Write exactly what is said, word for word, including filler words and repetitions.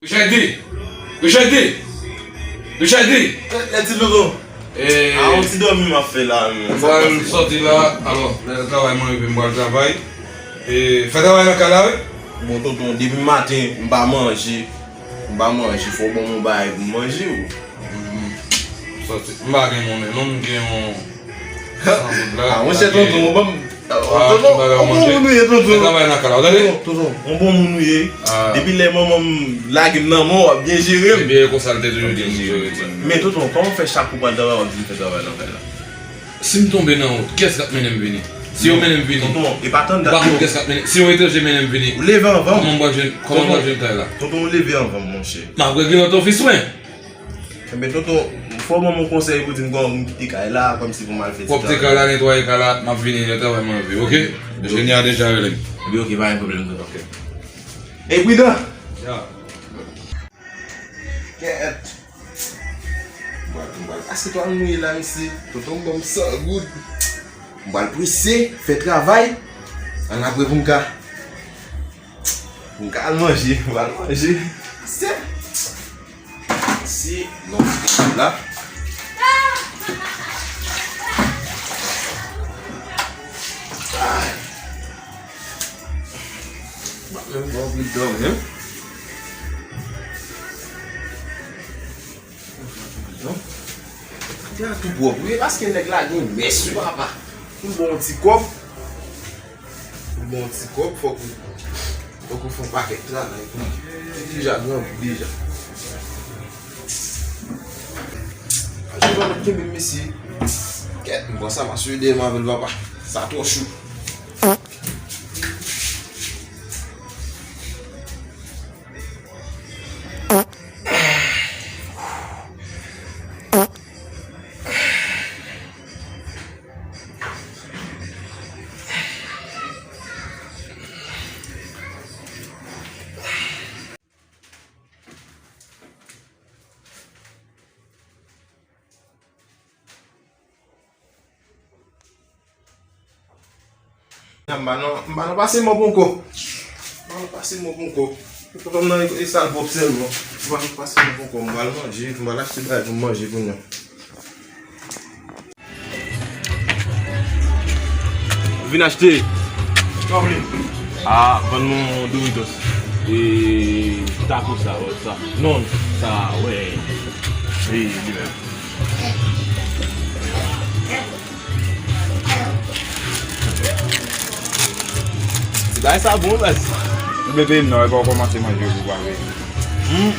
Richardy! Richardy! Richardy! Lè ti tonton. Eh, a yon ti dòmi m ap fè la, men. M pral sòti la. Alò, lè travay mwen rive, m pral travay. Eh, fè travay nan kay la, wi. Bon, tonton, depi maten, m pa manje. M pa manje, fò w ban m yon bagay pou m manje, wi. Sòti. M pa gen monnen, non, m gen yon san goud la. Ah, monchè, tonton, ou ban m, tonton, yon bon moun ou ye, tonton. Fè travay nan kay la, w tande? Tonton, tonton, yon bon moun ou ye. Depi lè manman m lage m nan men w, w ap byen jere m. Ebyen, e konsa l te toujou di m pou jere timoun. Men, tonton, kòman w fè chak kou w pral travay, w ap di m fè travay nan kay la? Si m tonbe nan wout, kiyès k ap mennen m vini? Si yo mennen m vini, tonton, e pa tann dat non. Ou pa konn kiyès k ap mennen. Si yon etranje mennen m vini, ou leve anvan m. Kòman m pral jwenn, kòman m pral jwenn kay la? Tonton, ou leve anvan m, monchè. M ap regle lòt ofis mwen. Enben, tonton, fò w ban m yon konsèy pou di m kòman pou m kite kay la, kòmsi pou m al fè ti travay. Pwòpte kay la, netwaye kay la, m ap vini, lè travay mwen rive, oke? Enjenyè a deja rele m. Ebyen, oke, pa gen pwoblèm, tonton. Oke. Ey, pridan! Ya. Kèt. M pral, m pral pase twal mouye la, mesye. Tonton ban m san goud. M pral prese, fè travay. Ann apre pou m ka, pou m ka al manje, m pral manje. Se, se, non, la. Ay. M pa menm gen anvi dòmi, en. Non. Kay la tou pwòp, wi, paske nèg la gen mès, wi, papa. Pou l ba w yon ti kòb. Pou l ba w yon ti kòb, fòk ou, fòk ou fè yon pakèt travay pou li. Li deja grangou deja. Aje pa mèt kenbe m, mesye. Kèt, m pran sa, m asire dèyè m avè l, papa. Sa twò cho. M pa nan, m pa nan pase mòp ankò. M pa nan pase mòp ankò. Tonton m nan e sal pwòp sèlman. M pa nan pase mòp ankò. M pral manje, m pral achte bagay pou m manje kounye a. Vin achte. Sa w vle? A, vann mwen Doritos. E taco sa, wè, sa. Non, sa, wè. Wi, li menm. Ti bagay sa bon, baz. Ou mete nan, epi w kòmanse manje pou w pa veye. Hmm.